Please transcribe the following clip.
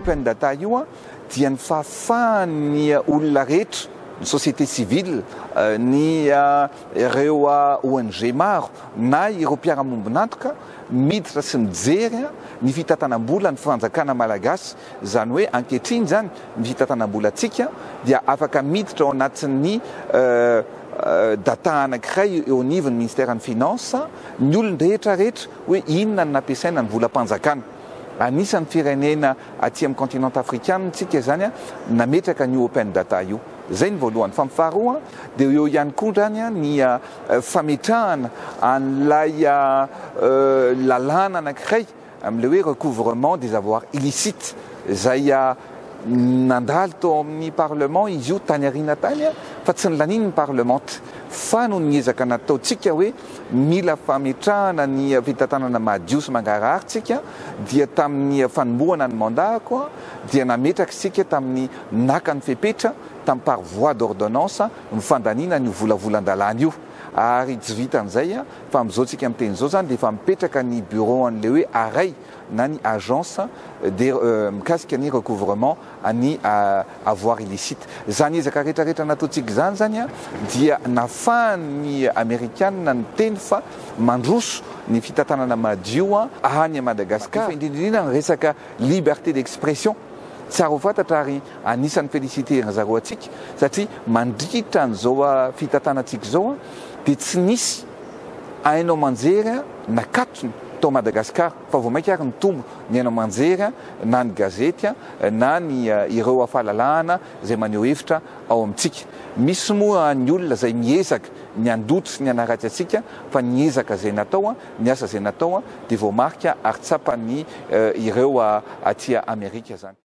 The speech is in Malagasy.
Open data io dia ny fahafahan'ny olona rehetra, ny société civile, ny ireo ONG maro na ireo mpiara-mombon'antoka miditra sy mijery ny fitantanam-bola ny fanjakana malagasy. Izany hoe ankehitriny izany ny fitantanam-bolantsika dia afaka miditra ao anatin'ny data anankiray eo anivon'ny ministeran'ny finance ny olon-drehetra rehetra hoe inona no nampiasaina ny volam-panjakana. Anisan'ny firenena aty amin'ny continent afrikana tsika izany nametraka an'io open data io. Izay ny voalohany. Fa ny faharoa dia eo ihany koa izany ny fametrahana an'ilay lalàna anankiray amin'ilay hoe recouvrement des avoirs illicites izay nandalo tao amin'ny parlement izy io tany aoriana tany fa tsy nolanian'ny parlement fa noho ny ezaka nataontsika hoe mila fametrahana ny fitantanana madio sy mangarahara tsika dia tamin'ny fanombohana ny mandat-ko dia nametraka isika tamin'ny naka ny fepetra tamin'ny par voie d'ordonnance ny fandaniana an'io volavolan-dalàna io ary tsy vitan'izay fa amin'izao tsika miteny izao izany dia efa mipetraka ny bureau an'ilay hoe arrêt na ny agence de mikasika ny recouvrement ny avoir illicite. Izany ezaka rehetra rehetra nataontsika izany izany dia nafahan'ny amerikana niteny fa mandroso ny fitantanana madio any Madagascar, fa indrindra indrindra ny resaka liberté d'expression. Tsara ho fantatra ary anisan'ny féliciter zareo antsika satria mandritra an'izao fitantanantsika izao dia tsy nisy haino aman-jery nakatona tao Madagascar fa vao mainka ary nitombo ny haino aman-jery na ny gazety na ny ireo fahalalahana izay maneho hevitra ao amintsika. Misy moa ny olona izay miezaka ny handoto sy ny hanaratsy antsika fa ny ezaka izay natao, ny asa izay natao dia voamarika ary tsapan'ny ireo aty Amerika izany.